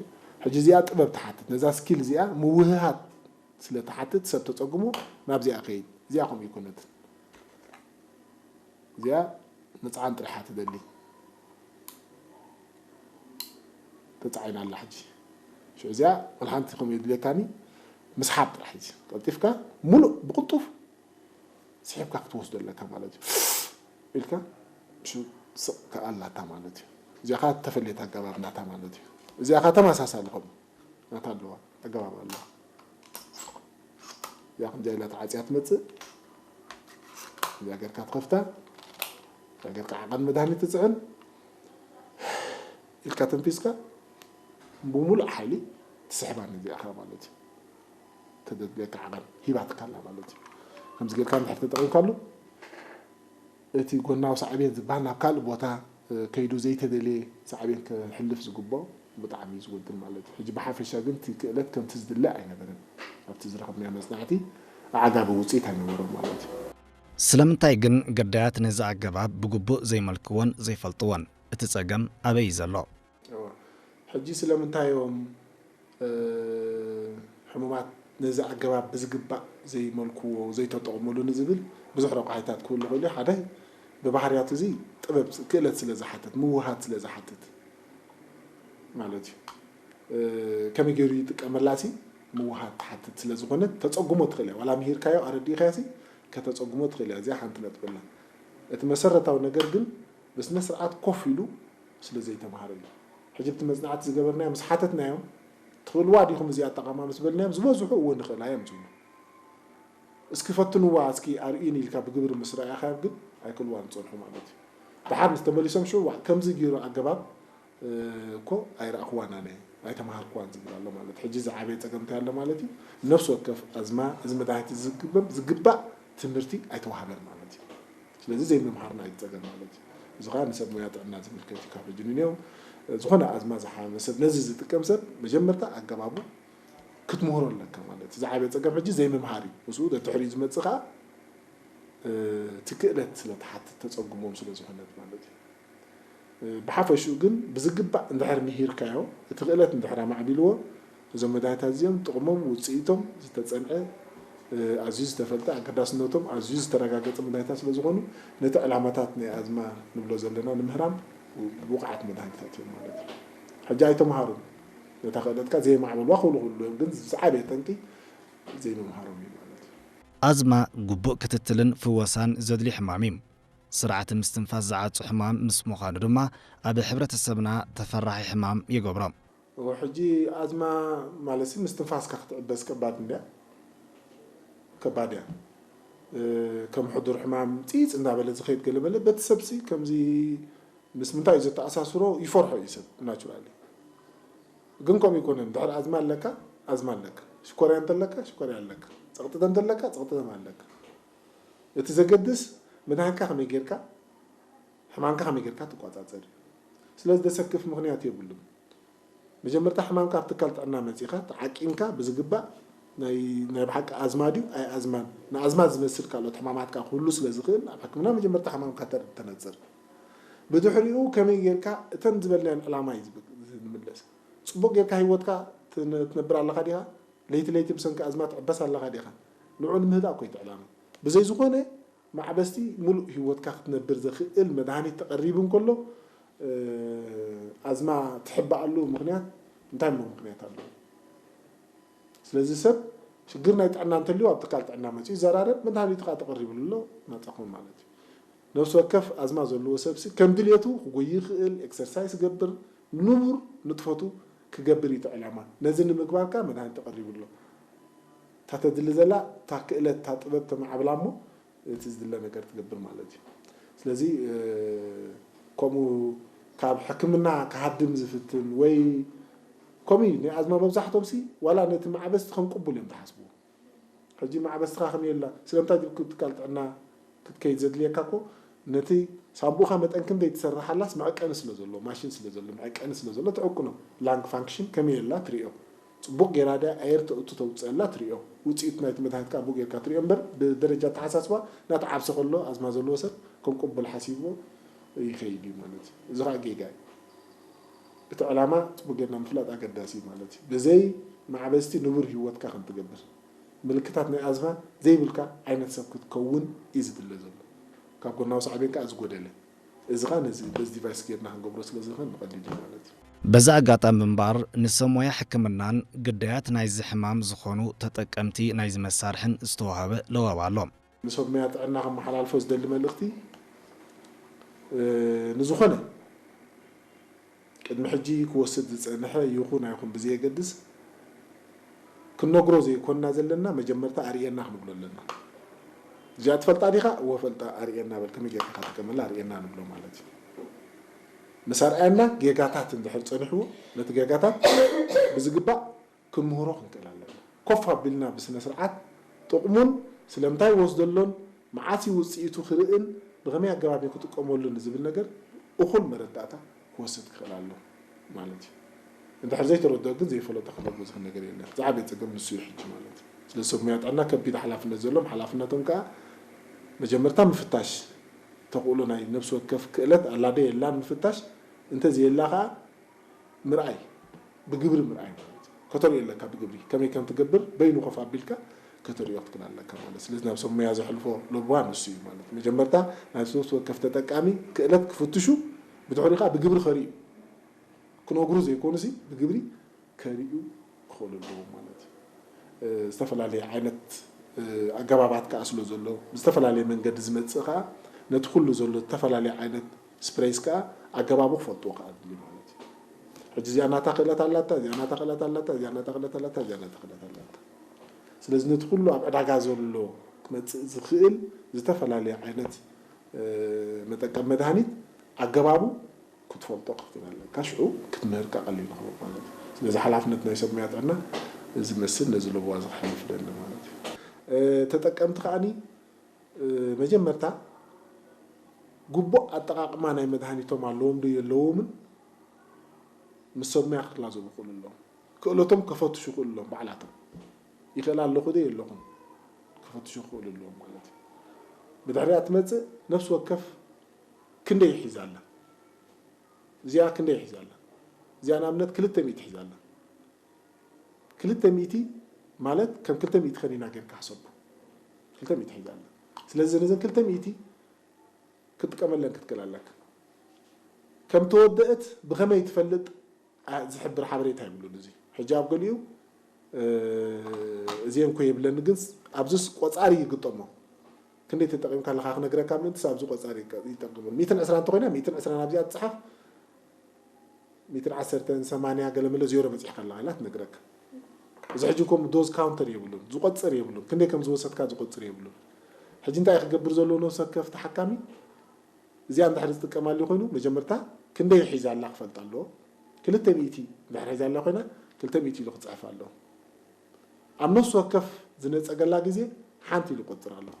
ሕጂ እዚኣ ጥበብ ትሓትት። ነዛ ስኪል እዚኣ ምውህሃድ ስለ ትሓትት ሰብ ተፀጉሙ ናብዚኣ ከይድ። እዚኣ ከምኡ ይኮነትን። እዚኣ ምጽዓን ጥራሕ እያ ትደሊ። ተጻዒና ኣላ ሕጂ። ሽዑ እዚኣ ወላ ሓንቲ ከምኡ የድልየካኒ፣ ምስሓብ ጥራሕ ሕጂ። ቀልጢፍካ፣ ሙሉእ ብቕልጡፍ ስሒብካ ክትወስዶ ኣለካ ማለት እዩ። ኢልካ፣ ሽዑ ስቕ ከኣ ኣላታ ማለት እዩ። እዚኣ ኸኣ እተፈልየት ኣገባብ ናታ ማለት እዩ። እዚኣ ኸኣ ተመሳሳሊ ከምኡ ናታ ኣለዋ፣ ኣገባብ ኣለዋ። እዚኣ ከምዚኣ ኢላ ተዓጽያ ትመጽእ። እዚኣ ጌርካ ትኸፍታ። እዚኣ ጌርካ ዓቐን መድሃኒት ትጽዕን። ኢልካ ተንፊስካ ብምሉእ ሓይሊ ትስሕባ ነዚኣ ኸኣ ማለት እዩ። ተደድልየካ ዓቐን ሂባትካ ኣላ ማለት እዩ። ከምዚ ጌርካ እንድሕር ተጠቒምካሉ፣ እቲ ጎናዊ ሳዕቤን ዝበሃል ናብ ካልእ ቦታ፣ እ፣ ከይዱ ዘይተደልየ ሳዕቤን ከሕልፍ ዝግብኦ ብጣዕሚ እዩ ዝጎድል ማለት እዩ። ሕጂ ብሓፈሻ ግን እቲ ክእለት ከምቲ ዝድለ ኣይነበረን። ኣብቲ ዝረኸብናዮ መጽናዕቲ ኣዕጋቢ ውጽኢት ኣይነበሮን ማለት እዩ። ስለምንታይ ግን ግዳያት ነዚ ኣገባብ ብግቡእ ዘይመልክዎን ዘይፈልጥዎን? እቲ ጸገም ኣበይ እዩ ዘሎ? እወ። ሕጂ ስለምንታይ እዮም ሕሙማት ነዚ ኣገባብ ብዝግባእ ዘይመልክዎ፣ ዘይተጠቕምሉ ንዝብል ብዙሕ ረቋሒታት ክህሉ ይኽእሉ። ሓደ ብባህርያቱ እዚ ጥበብ ክእለት ስለ ዝሓትት፣ ምውሃድ ስለ ዝሓትት ማለት እዩ። ከመይ ገይሩ ይጥቀመላ ሲ ምውሃድ ትሓትት ስለ ዝኾነት ተጸጉሞ ትኽእል እያ። ዋላ ምሂርካዮ ኣረዲእካዮ ሲ ከተጸጉሞ ትኽእል እያ። እዚኣ ሓንቲ ነጥቢ ኣላ። እቲ መሰረታዊ ነገር ግን ብስነ ስርዓት ኮፍ ኢሉ ስለ ዘይተምሃረ እዩ። ሕጂ ብቲ መጽናዕቲ ዝገበርናዮ ምስ ሓተትናዮም፣ "ትኽእልዋ ዲኹም እዚኣ ኣጠቓቕማ?" ምስ በልናዮም፣ ዝበዝሑ "እወ ንኽእላ" እዮም ዝብሉ። "እስኪ ፈትንዋ፣ እስኪ ኣርእዩኒ" ኢልካ ብግብሪ ምስ ረኣኻዮም ግን ኣይክእልዋን ዝጸንሑ ማለት እዩ። ደሓር ምስ ተመሊሶም ሽዑ፣ "ዋእ፣ ከምዚ ገይሩ ኣገባብ፣ እ፣ እኮ ኣይረኣኽዋን ኣነ፣ ኣይተምሃርክዋን" ዝብል ኣሎ ማለት እዩ። ሕጂ ዝዓበየ ጸገም እንታይ ኣሎ ማለት እዩ? ነፍሲ ወከፍ ኣዝማ እዚ መድሃኒት ዝግበ-፣ ዝግባእ ትምህርቲ ኣይተዋህበን ማለት እዩ። ስለዚ ዘይምምሃርና እዩ ጸገም ማለት እዩ። እዚ ኸኣ ንሰብ ሞያ ጥዕና ዝምልከት እዩ። ካብ ሕጂ ንንየው ዝኾነ ኣዝማ ዝሓመመ ሰብ፣ ነዚ ዝጥቀም ሰብ መጀመርታ ኣገባቡ ክትምህሮ ኣለካ ማለት እዩ። ዝዓበየ ጸገም ሕጂ ዘይምምሃር እዩ። ምስኡ ደድሕሪኡ ዝመጽእ ኸኣ፣ እ፣ እቲ ክእለት ስለ ትሓትት ተጸጉሞም ስለ ዝኾነት ማለት እዩ። እ፣ ብሓፈሽኡ ግን ብዝግባእ እንድሕር ምሂርካዮ፣ እቲ ክእለት እንድሕር ኣማዕቢልዎ፣ እዞም መድሃኒታት እዚኦም ጥቕሞም፣ ውጽኢቶም ዝተጸንዐ፣ እ፣ ኣዝዩ ዝተፈልጠ፣ ኣገዳስነቶም ኣዝዩ ዝተረጋገጸ መድሃኒታት ስለ ዝኾኑ፣ ነቲ ዕላማታት ናይ ኣዝማ ንብሎ ዘለና ንምህራም ብቑዓት መድሃኒታት እዮም ማለት እዩ። ሕጂ ኣይተምሃሩን። ነታ ክእለትካ ዘየማዕበልዋ ክብሉ ክህልዉ እዮም፣ ግን ዝዓበየ ጠንቂ ዘይምምሃሮም እዩ ማለት እዩ። ኣዝማ ግቡእ ክትትልን ፍወሳን ዘድልዮ ሕማም እዩ። ስርዓተ ምስትንፋስ ዝዓጹ ሕማም ምስ ምዃኑ ድማ ኣብ ሕብረተሰብና ተፈራሒ ሕማም ይገብሮ። እወ፣ ሕጂ ኣዝማ ማለትሲ ምስትንፋስካ ክትዕበስ ከባድ እንድያ። ከባድ እያ። እ፣ ከም ሕዱር ሕማም ጺጽ እንዳበለ ዝኸይድ ገለ መለ በቲ ሰብሲ ከምዚ ምስ ምንታይ እዩ ዘተኣሳስሮ? ይፈርሖ እዩ ሰብ ናቹራሊ። ግን ከምኡ ይኮነን። ድሕሪ ኣዝማ ኣለካ፣ ኣዝማ ኣለካ። ሽኮርያ እንተለካ፣ ሽኮርያ ኣለካ። ጸቕጢ እንተለካ፣ ጸቕጢ ኣለካ። እቲ ዘገድስ መድሃኒትካ ከመይ ጌርካ፣ ሕማምካ ከመይ ጌርካ ትቆጻጸር እዩ። ስለዚ ዘሰክፍ ምኽንያት የብሉን። መጀመርታ ሕማምካ ኣብ ትካል ጥዕና መጺኻ ተዓቂንካ ብዝግባእ ናይ፣ ናይ ብሓቂ ኣዝማ ድዩ ኣይ ኣዝማን፣ ንኣዝማ ዝመስል ካልኦት ሕማማት ከኣ ክህሉ ስለ ዝኽእል ኣብ ሕክምና መጀመርታ ሕማምካ ተር-፣ ተነጽር። ብድሕሪኡ ከመይ ጌርካ እተን ዝበልናየን ዕላማ እዩ ዝብ-፣ ዝምለስ። ጽቡቕ ጌርካ ህይወትካ ትነ-፣ ትነብር ኣለኻ ዲኻ? ለይቲ ለይቲ ብሰንኪ ኣዝማ ትዕበስ ኣለኻ ዲኻ? ንዑ ንምህዳእ እኮ እዩ እቲ ዕላማ። ብዘይ ዝኾነ ማዕበስቲ ሙሉእ ህይወትካ ክትነብር ዘኽእል መድሃኒት ተቐሪቡ እንከሎ፣ እ፣ ኣዝማ ትሕበኣሉ ምኽንያት እንታይ እሞ ምኽንያት ኣሎ? ስለዚ ሰብ ሽግር ናይ ጥዕና እንተልዩ ኣብ ትካል ጥዕና መጺኡ ይዘራረብ፣ መድሃኒቱ ከኣ ተቐሪብሉ ኣሎ፣ ናጻ ኮን ማለት እዩ። ነፍሲ ወከፍ ኣዝማ ዘለዎ ሰብሲ ከም ድልየቱ ክጎይ ይኽእል፣ ኤክሰርሳይስ ይገብር፣ ንቡር ንጥፈቱ ክገብር እዩ እቲ ዕላማ። ነዚ ንምግባር ከኣ መድሃኒት ተቐሪቡ ኣሎ። እታ ተድሊ ዘላ እታ ክእለት፣ እታ ጥበብ ተማዕብላ እሞ እቲ ዝድለ ነገር ትገብር ማለት እዩ። ስለዚ፣ እ፣ ከምኡ ካብ ሕክምና ክሃድም ዝፍትን ወይ ከምኡ እዩ። ናይ ኣዝማ መብዛሕትኦም ሲ ዋላ ነቲ ማዕበስቲ ከም ቅቡል እዮም ዝሓስብዎ። ሕጂ ማዕበስትኻ ከመይ ኣላ? ስለምንታይ ድዩ ትካል ጥዕና ክትከይድ ዘድልየካ እኮ ነቲ ሳንቡእኻ መጠን ክንደይ ትሰርሓላስ መዐቀኒ ስለ ዘሎ፣ ማሽን ስለ ዘሎ፣ መዐቀኒ ስለ ዘሎ ትዕቅኖ። ላንግ ፋንክሽን ከመይ ኣላ ትሪኦ። ጽቡቕ ጌራ ድያ ኣየር ተእቱ ተውጽእ ኣላ ትሪኦ። ውጽኢት ናይቲ መድሃኒት ከኣ ብኡ ጌርካ ትሪኦ እምበር ብደረጃ ኣተሓሳስባ ናቲ ዓብሲ ከሎ ኣዝማ ዘለዎ ሰብ ከም ቅቡል ሓሲብዎ ይኸይድ እዩ ማለት እዩ። እዚ ከኣ ጌጋ እዩ። እቲ ዕላማ ጽቡቕ ጌርና ምፍላጥ ኣገዳሲ እዩ ማለት እዩ። ብዘይ ማዕበስቲ ንቡር ህይወትካ ከም ትገብር፣ ምልክታት ናይ ኣዝማ ዘይብልካ ዓይነት ሰብ ክትከውን እዩ ዝድለ ዘሎ። ካብ ጎናዊ ሳዕቤን ከኣ ዝጎደለ። እዚ ከኣ ነዚ፣ በዚ ዲቫይስ ጌርና ክንገብሮ ስለ ዝኽእል ብቐሊል እዩ ማለት እዩ። በዚ ኣጋጣሚ እምበኣር ንሰብ ሞያ ሕክምናን ግዳያት ናይዚ ሕማም ዝኾኑ ተጠቀምቲ ናይዚ መሳርሕን ዝተዋህበ ለዋብ ኣሎ። ንሰብ ሞያ ጥዕና ከመሓላልፎ ዝደሊ መልእኽቲ፣ እ፣ ንዝኾነ ቅድሚ ሕጂ ክወስድ ዝጸንሐ ይኹን ኣይኹን ብዘየገድስ፣ ክንነግሮ ዘይኮንና ዘለና፣ መጀመርታ ኣርእየና ክንብሎ ኣለና። እዚኣ ትፈልጣ ዲኻ? እወ ፈልጣ፣ ኣርእየና በል፣ ከመይ ጌርካ ትጥቀመላ ኣርእየና ንብሎ ማለት እዩ። ምስ ኣርኣየና፣ ጌጋታት እንድሕር ጸኒሕዎ፣ ነቲ ጌጋታት ብዝግባእ ክንምህሮ ክንክእል ኣለና። ኮፍ ኣቢልና ብስነ ስርዓት ጥቕሙን ስለምንታይ ወስደሎን መዓስ እዩ ውጽኢቱ ክርእን ብኸመይ ኣገባብ እዩ ክጥቀመሉ ንዝብል ነገር እኹል መረዳእታ ክወስድ ክኽእል ኣሎ ማለት እዩ። እንድሕር ዘይተረድኦ ግን ዘይፈለጦ ክነግሮ ዝኽእል ነገር የለን። ዝዓበየ ጸገም ንሱ እዩ ሕጂ ማለት እዩ። ስለዚ ሰብ ሞያ ጥዕና ከቢድ ሓላፍነት ዘለዎም፣ ሓላፍነቶም ከኣ መጀመርታ ምፍታሽ፣ ተኽእሎ ናይ ነፍሲ ወከፍ ክእለት ኣላ ዶ የላን ምፍታሽ፣ እንተዘየላ ከኣ ምርኣይ፣ ብግብሪ ምርኣይ ማለት እዩ። ከተርእዮ ኣለካ ብግብሪ ከመይ ከም ትገብር በይኑ ኮፍ ኣቢልካ ከተርእዮ ክትክእል ኣለካ ማለት። ስለዚ ናብ ሰብ ሞያ ዘሕልፎ ለበዋ ንሱ እዩ ማለት። መጀመርታ ናይቲ ነፍሲ ወከፍ ተጠቃሚ ክእለት ክፍትሹ፣ ብድሕሪ ከዓ ብግብሪ ከርእዩ፣ ክነግሩ ዘይኮኑሲ ብግብሪ ከርእዩ ክኽእሉ ኣለዎም ማለት እዩ። እ፣ ዝተፈላለየ ዓይነት፣ እ፣ ኣገባባት ከዓ ስለ ዘሎ ብዝተፈላለየ መንገዲ ዝመፅእ ከዓ ነቲ ኩሉ ዘሎ ዝተፈላለየ ዓይነት ስፕሬይስ ከዓ ኣገባቡ ክፈልጥዎ ከዓ ኣድልዩ ማለት እዩ። ሕጂ እዚኣ ናታ ክእለት ኣላታ፣ እዚኣ ናታ ክእለት ኣላታ፣ እዚኣ ናታ ክእለት ኣላታ፣ እዚኣ ናታ ክእለት ኣላታ። ስለዚ ነቲ ኩሉ ኣብ ዕዳጋ ዘሎ ክመፅእ ዝኽእል ዝተፈላለየ ዓይነት፣ እ፣ መጠቀም መድሃኒት ኣገባቡ ክትፈልጦ ክትክእል ኣለካ። ሽዑ ክትምህር ከዓ ቀሊል ይኸውን ማለት እዩ። ስለዚ ሓላፍነት ናይ ሰብ ሞያ ጥዕና እዚ መስል ነዚ ለበዋ ዝሓልፍ ደሊ ማለት እዩ። እ፣ ተጠቀምቲ ከዓኒ፣ እ፣ መጀመርታ ግቡእ ኣጠቓቕማ ናይ መድሃኒቶም ኣለዎም ዶ የለዎምን ምስ ሰብ ሞያ ክላዘቡ ክኽእሉ ኣለዎም። ክእለቶም ከፈትሹ ክኽእሉ ኣለዎም ባዕላቶም። ይኽእል ኣለኹ ዶ የለኹን ከፈትሹ ክኽእሉ ኣለዎም ማለት እዩ። ብድሕሪኣ ትመጽእ ነፍሲ ወከፍ ክንደይ ሒዛ ኣላ? እዚኣ ክንደይ ሒዛ ኣላ? እዚኣ ንኣብነት ክልተ ሚእቲ ሒዛ ኣላ። ክልተ ሚእቲ ማለት ከም ክልተ ሚእቲ ከኒና ጌርካ ሕሰቡ። ክልተ ሚእቲ ሒዛ ኣላ። ስለዚ ነዘን ክልተ ሚእቲ ክትጥቀመለን ክትክእል ኣለካ። ከም ተወደእት ብኸመይ ትፈልጥ? ኣ-፣ ዝሕብር ሓበሬታ የብሉን። እዚ ሕጂ ኣብ ገሊኡ፣ እ፣ እዚኤን ኮ የብለኒ፣ ግን ኣብዚስ ቆጻሪ ይግጠሞ። ክንደይ ተጠቒምካ ኣለኻ ክነግረካ ምእንትስ ኣብዚ ቆጻሪ ይቀ-፣ ይጠቅም። ሚእትን ዕስራን እንተኾይና፣ ሚእትን ዕስራን ኣብዚኣ ትጽሓፍ፣ ሚእትን ዓሰርተን ሰማንያ ገለ መለ ዜሮ በጺሕካ ኣለኻ ኢላ ትነግረካ። እዚ ሕጂ ኮም ዶዝ ካውንተር የብሉን፣ ዝቆጽር የብሉን። ክንደይ ከም ዝወሰድካ ዝቆጽር የብሉን። ሕጂ እንታይ ክገብር ዘለዎ ነፍሲ ወከፍ ተሓካሚ? እዚኣ እንድሕር ዝጥቀማሉ ኮይኑ፣ መጀመርታ ክንደይ ሒዛ ኣላ ክፈልጥ ኣለዎ። ክልተ ሚእቲ እንድሕር ሒዛ ኣላ ኮይና፣ ክልተ ሚእቲ ኢሉ ክጽሕፍ ኣለዎ። ኣብ ነፍሲ ወከፍ ዝነጸገላ ግዜ ሓንቲ ኢሉ ቆጽር ኣለዎ።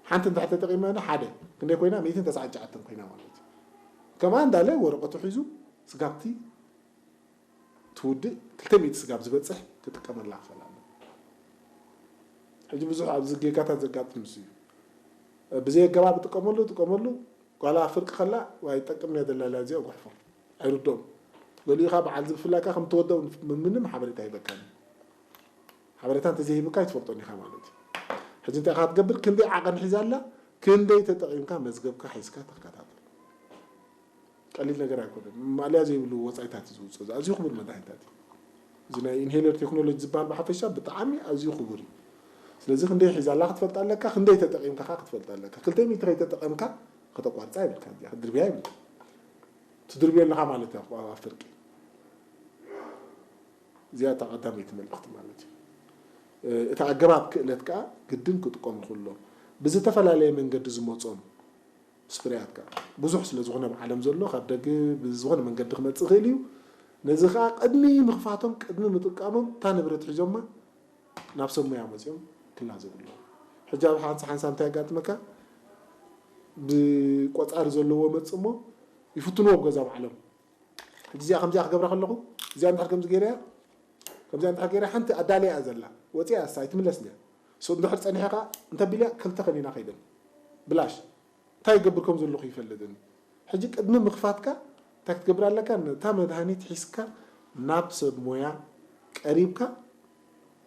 ሓንቲ እንድሕር ተጠቒመ፣ ሓደ ክንደይ ኮይና? ሚእትን ተስዓን ትሽዓተን ኮይና ማለት እዩ። ከምኣ እንዳለ ወረቐቱ ሒዙ ስጋብቲ ትውድእ ክልተ ሚእቲ ስጋብ ዝበጽሕ ክጥቀመላ ክኽእል ኣለዎ። ሕጂ ብዙሕ ኣብዚ ጌጋታት ዘጋጥም እሱ እዩ። ብዘይ ኣገባብ ጥቀመሉ፣ ጥቀመሉ፣ ጓላ ፍርቂ ከላ፣ ዋይ፣ ጠቅም እያ ደላላ እዚኣ፣ ጓሕፎ። ኣይርድኦም። ገሊኡ ኸዓ በዓል ዝብፍላካ ከም ተወደኡ ምንም ሓበሬታ ሂበካን። ሓበሬታ እንተዘይሂብካ ኣይትፈልጦን ኢኻ ማለት እዩ። ሕጂ እንታይ ኢኻ ትገብር? ክንደይ ዓቐን ሒዛ ኣላ? ክንደይ ተጠቒምካ መዝገብካ ሒዝካ ተከታተል። ቀሊል ነገር ኣይኮነን። ማእለያ ዘይብሉ ወጻኢታት እዩ ዝውጽእ። እዚ ኣዝዩ ክቡር መድሃኒታት እዩ። እዚ ናይ ኢንሄለር ቴክኖሎጂ ዝበሃል ብሓፈሻ ብጣዕሚ ኣዝዩ ክቡር እዩ። ስለዚ ክንደይ ሒዛ ኣላ ክትፈልጥ ኣለካ፣ ክንደይ ተጠቒምካ ኸዓ ክትፈልጥ ኣለካ። ክልተ ሚእቲ ከይተጠቐምካ ከተቋርጻ የብልካ፣ እዚኣ ክትድርብያ የብልካ። ትድርብዮ ኣለኻ ማለት እዩ ኣብ ፍርቂ። እዚኣ እታ ቀዳመይቲ መልእኽቲ ማለት እዩ። እ፣ እቲ ኣገባብ ክእለት ከኣ ግድን ክጥቀሙ ክሎ ብዝተፈላለየ መንገዲ ዝመጾም ስፕሬያት ከኣ ብዙሕ ስለ ዝኾነ ኣብ ዓለም ዘሎ ካብ ደገ ብዝኾነ መንገዲ ክመጽእ ይኽእል እዩ። ነዚ ከኣ ቅድሚ ምኽፋቶም፣ ቅድሚ ምጥቃሞም እታ ንብረት ሒዞማ ናብ ሰብ ሞያ መጺኦም ክላዘቡ ኣለዎም። ሕጂ ኣብ ሓንሳ ሓንሳ እንታይ የጋጥመካ? ብቆጻሪ ዘለዎ መጽእ እሞ ይፍትንዎ ኣብ ገዛ ባዕሎም። ሕጂ እዚኣ ከምዚኣ ክገብራ ከለኹ፣ እዚኣ እንድሕር ከምዚ ገይረያ፣ ከምዚኣ እንድሕር ገይረያ፣ ሓንቲ ኣዳልያ እያ ዘላ፣ ወፂኣ እሳ ኣይትምለስን እያ። ሶ እንድሕር ፀኒሐ ከዓ እንተቢልያ ክልተ ከኒና ከይደን ብላሽ። እንታይ ይገብር ከም ዘለኹ ይፈልጥን። ሕጂ ቅድሚ ምኽፋትካ እንታይ ክትገብር ኣለካ? ነታ መድሃኒት ሒዝካ ናብ ሰብ ሞያ ቀሪብካ፣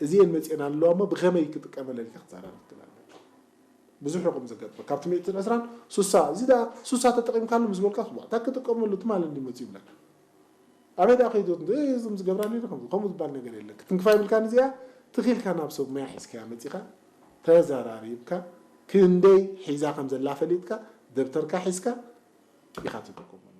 እዚኤን መፂኤን ኣለዋ እሞ ብኸመይ ክጥቀመለን ኢልካ ክትዛረብ ትኽእል ኣለካ። ብዙሕ ኢኹም ዘጋጥመ። ካብቲ ሚእትን ዕስራን ሱሳ፣ እዚ ደኣ ሱሳ ተጠቒምካሉ ምስ በልካ፣ ጽቡቕ፣ እታ ክጥቀመሉ ትማሊ እንዲ መጺኡ ይብለካ። ኣበይ ደኣ ከይዱ፣ "እ፣ እዞም ዝገብራ ነይሩ ከምዚ፣ ከምኡ ዝበሃል ነገር የለን። ክትንክፋ ይብልካ ንዚኣ፣ ትኺልካ ናብ ሰብ ሞያ ሒዝካያ መጺኻ፣ ተዘራሪብካ፣ ክንደይ ሒዛ ከም ዘላ ፈሊጥካ፣ ደብተርካ ሒዝካ ኢኻ ትጥቀመሉ።